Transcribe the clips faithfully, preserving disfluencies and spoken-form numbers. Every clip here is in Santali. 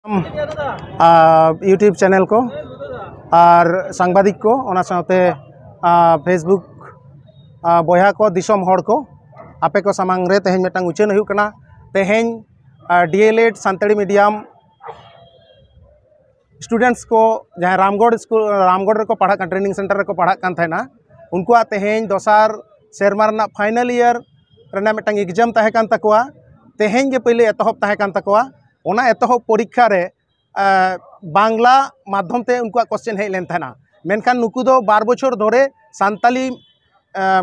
YouTube channel ᱠᱚ ᱟᱨ ᱥᱟᱝᱵᱟᱫᱤᱠ ᱠᱚ, ᱚᱱᱟ ᱥᱟᱶᱛᱮ Facebook ᱵᱚᱭᱦᱟ ᱠᱚ, ᱫᱤᱥᱚᱢ ᱦᱚᱲ ᱠᱚ, ᱟᱯᱮ ᱠᱚ ᱥᱟᱢᱟᱝ ᱨᱮ ᱛᱮᱦᱮᱧ ᱢᱤᱫᱴᱟᱝ ᱩᱪᱷᱟᱹᱱ ᱦᱩᱭᱩᱜ ᱠᱟᱱᱟ᱾ ᱛᱮᱦᱮᱧ D El Ed Santali medium students ᱠᱚ, ᱡᱟᱦᱟᱸᱭ ᱨᱟᱢᱜᱚᱲ ᱥᱠᱩᱞ, ᱨᱟᱢᱜᱚᱲ ᱨᱮᱠᱚ ᱯᱟᱲᱦᱟᱜ ᱠᱟᱱ, ᱴᱨᱮᱱᱤᱝ ᱥᱮᱱᱴᱟᱨ ᱨᱮᱠᱚ ᱯᱟᱲᱦᱟᱜ ᱠᱟᱱ ᱛᱟᱦᱮᱱᱟ, ᱩᱱᱠᱩᱣᱟᱜ ᱛᱮᱦᱮᱧ ᱫᱚᱥᱟᱨ ᱥᱮᱨᱢᱟ ᱨᱮᱱᱟᱜ ᱯᱷᱟᱭᱱᱟᱞ ᱤᱭᱟᱨ ᱨᱮᱱᱟᱜ ᱢᱤᱫᱴᱟᱝ ᱮᱠᱡᱟᱢ ᱛᱟᱦᱮᱸ ᱠᱟᱱ ᱛᱟᱠᱚᱣᱟ᱾ ᱛᱮᱦᱮᱧ ᱜᱮ ᱯᱳᱭᱞᱳ ᱮᱛᱚᱦᱚᱵ ᱛᱟᱦᱮᱸ ᱠᱟᱱ ᱛᱟᱠᱚᱣᱟ᱾ ᱚᱱᱟ ᱮᱛᱚᱦᱚᱵ ᱯᱚᱨᱤᱠᱠᱷᱟ ᱨᱮ ᱵᱟᱝᱞᱟ ᱢᱟᱫᱽᱫᱷᱚᱢ ᱛᱮ ᱩᱱᱠᱩᱣᱟᱜ ᱠᱚᱥᱪᱮᱱ ᱦᱮᱡ ᱞᱮᱱ ᱛᱟᱦᱮᱱᱟ, ᱢᱮᱱᱠᱷᱟᱱ ᱱᱩᱠᱩ ᱫᱚ ᱵᱟᱨ ᱵᱚᱪᱷᱚᱨ ᱫᱷᱚᱨᱮ ᱥᱟᱱᱛᱟᱞᱤ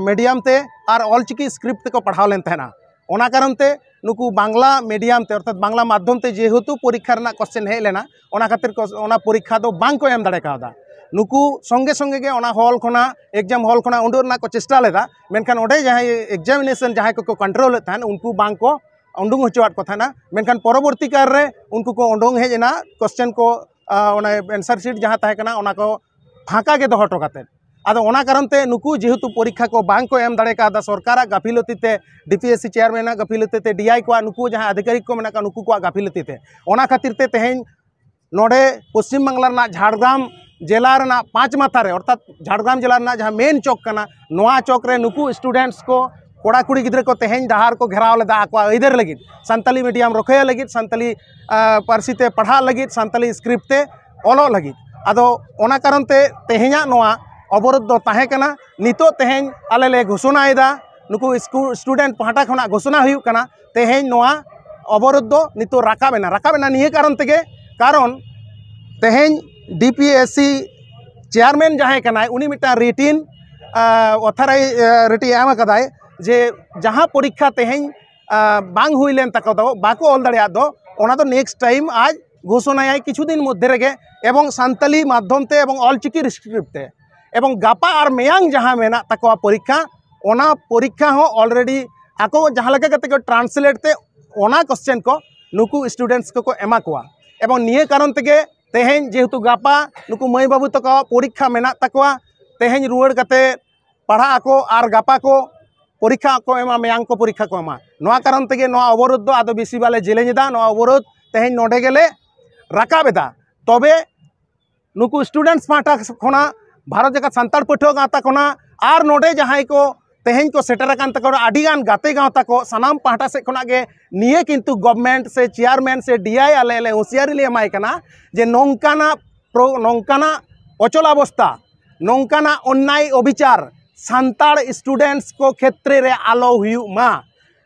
ᱢᱤᱰᱤᱭᱟᱢ ᱛᱮ ᱟᱨ ᱚᱞᱪᱤᱠᱤ ᱥᱠᱨᱤᱯᱴ ᱛᱮᱠᱚ ᱯᱟᱲᱦᱟᱣ ᱞᱮᱱ ᱛᱟᱦᱮᱱᱟ᱾ ᱚᱱᱟ ᱠᱟᱨᱚᱱ ᱛᱮ ᱱᱩᱠᱩ ᱵᱟᱝᱞᱟ ᱢᱤᱰᱤᱭᱟᱢ ᱛᱮ, ᱚᱨᱛᱷᱟᱛ ᱵᱟᱝᱞᱟ ᱢᱟᱫᱽᱫᱷᱚᱢ ᱛᱮ ᱡᱮᱦᱮᱛᱩ ᱯᱚᱨᱤᱠᱠᱷᱟ ᱨᱮᱱᱟᱜ ᱠᱚᱥᱪᱮᱱ ᱦᱮᱡ ᱞᱮᱱᱟ, ᱚᱱᱟ ᱠᱷᱟᱹᱛᱤᱨ ᱠᱚ, ᱚᱱᱟ ᱯᱚᱨᱤᱠᱠᱷᱟ ᱫᱚ ᱵᱟᱝ ᱠᱚ ᱮᱢ ᱫᱟᱲᱮ ᱠᱟᱣᱫᱟ᱾ ᱱᱩᱠᱩ ᱥᱚᱸᱜᱮ ᱥᱚᱸᱜᱮ ᱜᱮ ᱚᱱᱟ ᱦᱚᱞ ᱠᱷᱚᱱᱟᱜ, ᱮᱠᱡᱟᱢ ᱦᱚᱞ ᱠᱷᱚᱱᱟᱜ ᱩᱰᱩᱠ ᱨᱮᱱᱟᱜ ᱠᱚ ᱪᱮᱥᱴᱟ ᱞᱮᱫᱟ, ᱢᱮᱱᱠᱷᱟᱱ ᱚᱸᱰᱮ ᱡᱟᱦᱟᱸᱭ ᱮᱠᱡᱟᱢᱤᱱᱮᱥᱚᱱ ᱡᱟᱦᱟᱸᱭ ᱠᱚᱠᱚ ᱠᱚᱱᱴᱨᱳᱞᱮᱫ ᱛᱟᱦᱮᱸᱱ, ᱩᱱᱠᱩ ᱵᱟᱝ ᱠᱚ ᱩᱰᱩᱝ ᱦᱚᱪᱚᱣᱟᱫ ᱠᱚ ᱛᱟᱦᱮᱱᱟ᱾ ᱢᱮᱱᱠᱷᱟᱱ ᱯᱚᱨᱚᱵᱚᱨᱛᱤ ᱠᱟᱞ ᱨᱮ ᱩᱱᱠᱩ ᱠᱚ ᱩᱰᱩᱝ ᱦᱮᱡ ᱮᱱᱟ, ᱠᱚᱥᱪᱮᱱ ᱠᱚ, ᱚᱱᱟ ᱮᱱᱥᱟᱨ ᱥᱤᱴ ᱡᱟᱦᱟᱸ ᱛᱟᱦᱮᱸ ᱠᱟᱱᱟ, ᱚᱱᱟ ᱠᱚ ᱯᱷᱟᱸᱠᱟ ᱜᱮ ᱫᱚᱦᱚ ᱦᱚᱴᱚ ᱠᱟᱛᱮᱫ᱾ ᱟᱫᱚ ᱚᱱᱟ ᱠᱟᱨᱚᱱ ᱛᱮ ᱱᱩᱠᱩ ᱡᱮᱦᱮᱛᱩ ᱯᱚᱨᱤᱠᱠᱷᱟ ᱠᱚ ᱵᱟᱝ ᱠᱚ ᱮᱢ ᱫᱟᱲᱮ ᱠᱟᱣᱫᱟ, ᱥᱚᱨᱠᱟᱨᱟᱜ ᱜᱟᱹᱯᱷᱤᱞᱚᱛᱤ ᱛᱮ, ᱰᱤ ᱯᱤ ᱮᱥ ᱥᱤ ᱪᱮᱭᱟᱨᱢᱮᱱᱟᱜ ᱜᱟᱹᱯᱷᱤᱞᱚᱛᱤ ᱛᱮ, ᱰᱤ ᱟᱭ ᱠᱚᱣᱟᱜ, ᱱᱩᱠᱩ ᱡᱟᱦᱟᱸ ᱟᱫᱷᱤᱠᱟᱨᱤᱠ ᱠᱚ ᱢᱮᱱᱟᱜ ᱠᱚᱣᱟ, ᱱᱩᱠᱩ ᱠᱚᱣᱟᱜ ᱜᱟᱹᱯᱷᱤᱞᱚᱛᱤ ᱛᱮ, ᱚᱱᱟ ᱠᱷᱟᱹᱛᱤᱨ ᱛᱮ ᱛᱮᱦᱮᱧ ᱱᱚᱰᱮ ᱯᱚᱥᱪᱤᱢ ᱵᱟᱝᱞᱟ ᱨᱮᱱᱟᱜ ᱡᱷᱟᱲᱜᱨᱟᱢ ᱡᱮᱞᱟ ᱨᱮᱱᱟᱜ ᱯᱟᱸᱪ ᱢᱟᱛᱷᱟ ᱨᱮ, ᱚᱨᱛᱷᱟᱛ ᱡᱷᱟᱲᱜᱨᱟᱢ ᱡᱮᱞᱟ ᱨᱮᱱᱟᱜ ᱡᱟᱦᱟᱸ ᱢᱮᱱ ᱪᱚᱠ ᱠᱟᱱᱟ, ᱱᱚᱣᱟ ᱪᱚᱠ ᱨᱮ ᱱᱩᱠᱩ ᱥᱴᱩᱰᱮᱱᱴᱥ ᱠᱚ, ᱠᱚᱲᱟ ᱠᱩᱲᱤ ᱜᱤᱫᱽᱨᱟᱹ ᱠᱚ ᱛᱮᱦᱮᱧ ᱰᱟᱦᱟᱨ ᱠᱚ ᱜᱷᱮᱨᱟᱣ ᱞᱮᱫᱟ ᱟᱠᱚᱣᱟᱜ ᱟᱹᱭᱫᱟᱹᱨ ᱞᱟᱹᱜᱤᱫ, ᱥᱟᱱᱛᱟᱞᱤ ᱢᱤᱰᱤᱭᱟᱢ ᱨᱚᱠᱷᱟᱹᱭᱟ ᱞᱟᱹᱜᱤᱫ, ᱥᱟᱱᱛᱟᱞᱤ ᱯᱟᱹᱨᱥᱤ ᱛᱮ ᱯᱟᱲᱦᱟᱜ ᱞᱟᱹᱜᱤᱫ, ᱥᱟᱱᱛᱟᱞᱤ ᱥᱠᱨᱤᱯᱴ ᱛᱮ ᱚᱞᱚᱜ ᱞᱟᱹᱜᱤᱫ᱾ ᱟᱫᱚ ᱚᱱᱟ ᱠᱟᱨᱚᱱ ᱛᱮ ᱛᱮᱦᱮᱧᱟᱜ ᱱᱚᱣᱟ ᱚᱵᱚᱨᱳᱫᱷ ᱫᱚ ᱛᱟᱦᱮᱸ ᱠᱟᱱᱟ᱾ ᱱᱤᱛᱚᱜ ᱛᱮᱦᱮᱧ ᱟᱞᱮ ᱞᱮ ᱜᱷᱳᱥᱚᱱᱟᱭᱮᱫᱟ, ᱱᱩᱠᱩ ᱥᱴᱩᱰᱮᱱᱴ ᱯᱟᱦᱴᱟ ᱠᱷᱚᱱᱟᱜ ᱜᱷᱳᱥᱚᱱᱟ ᱦᱩᱭᱩᱜ ᱠᱟᱱᱟ, ᱛᱮᱦᱮᱧ ᱱᱚᱣᱟ ᱚᱵᱚᱨᱳᱫᱷ ᱫᱚ ᱱᱤᱛᱚᱜ ᱨᱟᱠᱟᱵ ᱮᱱᱟ᱾ ᱨᱟᱠᱟᱵ ᱮᱱᱟ ᱱᱤᱭᱟᱹ ᱠᱟᱨᱚᱱ ᱛᱮᱜᱮ, ᱠᱟᱨᱚᱱ ᱛᱮᱦᱮᱧ D P S C chairman ᱡᱟᱦᱟᱸᱭ ᱠᱟᱱᱟᱭ, ᱩᱱᱤ ᱢᱤᱫᱴᱟᱝ ᱨᱤᱴᱤᱱ ᱚᱛᱷᱟᱨᱟᱭ ᱨᱤᱴᱤᱱ ᱮᱢ ᱟᱠᱟᱫᱟᱭ ᱡᱮ ᱡᱟᱦᱟᱸ ᱯᱚᱨᱤᱠᱠᱷᱟ ᱛᱮᱦᱮᱧ ᱵᱟᱝ ᱦᱩᱭ ᱞᱮᱱ ᱛᱟᱠᱚ ᱫᱚ, ᱵᱟᱠᱚ ᱚᱞ ᱫᱟᱲᱮᱭᱟᱜ ᱫᱚ, ᱚᱱᱟ ᱫᱚ ᱱᱮᱠᱥᱴ ᱴᱟᱭᱤᱢ ᱟᱡ ᱜᱷᱳᱥᱚᱱᱟᱭᱟᱭ ᱠᱤᱪᱷᱩ ᱫᱤᱱ ᱢᱚᱫᱽᱫᱷᱮ ᱨᱮᱜᱮ, ᱮᱵᱚᱝ ᱥᱟᱱᱛᱟᱞᱤ ᱢᱟᱫᱽᱫᱷᱚᱢ ᱛᱮ ᱮᱵᱚᱝ ᱚᱞᱪᱤᱠᱤ ᱥᱠᱨᱤᱯᱴ ᱛᱮ᱾ ᱮᱵᱚᱝ ᱜᱟᱯᱟ ᱟᱨ ᱢᱮᱭᱟᱝ ᱡᱟᱦᱟᱸ ᱢᱮᱱᱟᱜ ᱛᱟᱠᱚᱣᱟ ᱯᱚᱨᱤᱠᱠᱷᱟ, ᱚᱱᱟ ᱯᱚᱨᱤᱠᱠᱷᱟ ᱦᱚᱸ ᱚᱞᱨᱮᱰᱤ ᱟᱠᱚ ᱡᱟᱦᱟᱸ ᱞᱮᱠᱟ ᱠᱟᱛᱮ ᱠᱚ ᱴᱨᱟᱱᱥᱞᱮᱴ ᱛᱮ ᱚᱱᱟ ᱠᱚᱥᱪᱮᱱ ᱠᱚ ᱱᱩᱠᱩ ᱥᱴᱩᱰᱮᱱᱴᱥ ᱠᱚᱠᱚ ᱮᱢᱟ ᱠᱚᱣᱟ᱾ ᱮᱵᱚᱝ ᱱᱤᱭᱟᱹ ᱠᱟᱨᱚᱱ ᱛᱮᱜᱮ ᱛᱮᱦᱮᱧ ᱡᱮᱦᱮᱛᱩ ᱜᱟᱯᱟ ᱱᱩᱠᱩ ᱢᱟᱹᱭ ᱵᱟᱹᱵᱩ ᱛᱟᱠᱚᱣᱟᱜ ᱯᱚᱨᱤᱠᱠᱷᱟ ᱢᱮᱱᱟᱜ ᱛᱟᱠᱚᱣᱟ, ᱛᱮᱦᱮᱧ ᱨᱩᱣᱟᱹᱲ ᱠᱟᱛᱮ ᱯᱟᱲᱦᱟᱜ ᱟᱠᱚ ᱟᱨ ᱜᱟᱯᱟ ᱠᱚ ᱯᱚᱨᱤᱠᱠᱷᱟ ᱠᱚ ᱮᱢᱟ, ᱢᱮᱭᱟᱝ ᱠᱚ ᱯᱚᱨᱤᱠᱠᱷᱟ ᱠᱚ ᱮᱢᱟ᱾ ᱱᱚᱣᱟ ᱠᱟᱨᱚᱱ ᱛᱮᱜᱮ ᱱᱚᱣᱟ ᱚᱵᱚᱨᱳᱫᱷ ᱫᱚ ᱟᱫᱚ ᱵᱮᱥᱤ ᱵᱟᱞᱮ ᱡᱮᱞᱮᱧ ᱮᱫᱟ᱾ ᱱᱚᱣᱟ ᱚᱵᱚᱨᱳᱫᱷ ᱛᱮᱦᱮᱧ ᱱᱚᱰᱮ ᱜᱮᱞᱮ ᱨᱟᱠᱟᱵ ᱮᱫᱟ, ᱛᱚᱵᱮ ᱱᱩᱠᱩ ᱥᱴᱩᱰᱮᱱᱴᱥ ᱯᱟᱦᱴᱟ ᱠᱷᱚᱱᱟᱜ, ᱵᱷᱟᱨᱚᱛ ᱡᱟᱠᱟᱛ ᱥᱟᱱᱛᱟᱲ ᱯᱟᱹᱴᱷᱩᱣᱟᱹ ᱜᱟᱶᱛᱟ ᱠᱷᱚᱱᱟᱜ, ᱟᱨ ᱱᱚᱰᱮ ᱡᱟᱦᱟᱸᱭ ᱠᱚ ᱛᱮᱦᱮᱧ ᱠᱚ ᱥᱮᱴᱮᱨ ᱟᱠᱟᱱ ᱛᱟᱠᱚ, ᱟᱹᱰᱤᱜᱟᱱ ᱜᱟᱛᱮ ᱜᱟᱶᱛᱟ ᱠᱚ, ᱥᱟᱱᱟᱢ ᱯᱟᱦᱴᱟ ᱥᱮᱫ ᱠᱷᱚᱱᱟᱜ ᱜᱮ ᱱᱤᱭᱟᱹ ᱠᱤᱱᱛᱩ ᱜᱚᱵᱷᱢᱮᱱᱴ ᱥᱮ ᱪᱮᱭᱟᱨᱢᱮᱱ ᱥᱮ ᱰᱤ ᱟᱭ ᱟᱞᱮ ᱞᱮ ᱦᱩᱸᱥᱤᱭᱟᱨᱤ ᱞᱮ ᱮᱢᱟᱭ ᱠᱟᱱᱟ ᱡᱮ ᱱᱚᱝᱠᱟᱱᱟᱜ ᱯᱨᱚ-, ᱱᱚᱝᱠᱟᱱᱟᱜ ᱚᱪᱚᱞ ᱚᱵᱚᱥᱛᱷᱟ, ᱱᱚᱝᱠᱟᱱᱟᱜ ᱚᱱᱱᱟᱭ ᱚᱵᱤᱪᱟᱨ ᱥᱟᱱᱛᱟᱲ ᱥᱴᱩᱰᱮᱱᱴᱥ ᱠᱚ ᱠᱷᱮᱛᱨᱮ ᱨᱮ ᱟᱞᱚ ᱦᱩᱭᱩᱜ ᱢᱟ᱾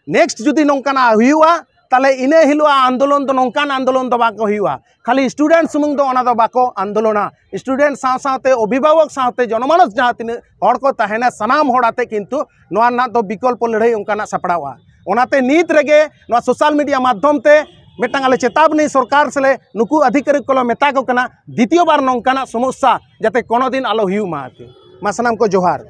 ᱱᱮᱠᱥᱴ ᱡᱩᱫᱤ ᱱᱚᱝᱠᱟᱱᱟᱜ ᱦᱩᱭᱩᱜᱼᱟ, ᱛᱟᱦᱚᱞᱮ ᱤᱱᱟᱹ ᱦᱤᱞᱳᱜ ᱟᱱᱫᱳᱞᱚᱱ ᱫᱚ, ᱱᱚᱝᱠᱟᱱ ᱟᱱᱫᱳᱞᱚᱱ ᱫᱚ ᱵᱟᱝ ᱠᱚ ᱦᱩᱭᱩᱜᱼᱟ᱾ ᱠᱷᱟᱹᱞᱤ ᱥᱴᱩᱰᱮᱱᱴ ᱥᱩᱢᱩᱝ ᱫᱚ ᱚᱱᱟ ᱫᱚ ᱵᱟᱠᱚ ᱟᱱᱫᱳᱞᱚᱱᱟ᱾ ᱥᱴᱩᱰᱮᱱᱴ ᱥᱟᱶ ᱥᱟᱶᱛᱮ ᱚᱵᱷᱤᱵᱷᱟᱵᱚᱠ ᱥᱟᱶᱛᱮ ᱡᱚᱱᱚᱢᱟᱱᱚᱥ ᱡᱟᱦᱟᱸ ᱛᱤᱱᱟᱹᱜ ᱦᱚᱲ ᱠᱚ ᱛᱟᱦᱮᱱᱟ, ᱥᱟᱱᱟᱢ ᱦᱚᱲ ᱟᱛᱮ ᱠᱤᱱᱛᱩ ᱱᱚᱣᱟ ᱨᱮᱱᱟᱜ ᱫᱚ ᱵᱤᱠᱚᱞᱯᱚ ᱞᱟᱹᱲᱦᱟᱹᱭ ᱚᱱᱠᱟᱱᱟᱜ ᱥᱟᱯᱲᱟᱣᱼᱟ᱾ ᱚᱱᱟᱛᱮ ᱱᱤᱛ ᱨᱮᱜᱮ ᱱᱚᱣᱟ ᱥᱳᱥᱟᱞ ᱢᱤᱰᱤᱭᱟ ᱢᱟᱫᱽᱫᱷᱚᱢ ᱛᱮ ᱢᱤᱫᱴᱟᱝ ᱟᱞᱮ ᱪᱮᱛᱟᱣᱱᱤ ᱥᱚᱨᱠᱟᱨ ᱥᱮᱞᱮ ᱱᱩᱠᱩ ᱟᱫᱷᱤᱠᱟᱨᱤᱠ ᱠᱚᱞᱮ ᱢᱮᱛᱟ ᱠᱚ ᱠᱟᱱᱟ, ᱫᱤᱛᱤᱭᱚ ᱵᱟᱨ ᱱᱚᱝᱠᱟᱱᱟᱜ ᱥᱚᱢᱚᱥᱥᱟ ᱡᱟᱛᱮ ᱠᱳᱱᱳ ᱫᱤᱱ ᱟᱞᱚ ᱦᱩᱭᱩᱜ ᱢᱟ ᱟᱨᱠᱤ᱾ ᱢᱟ ᱥᱟᱱᱟᱢ ᱠᱚ ᱡᱚᱦᱟᱨ᱾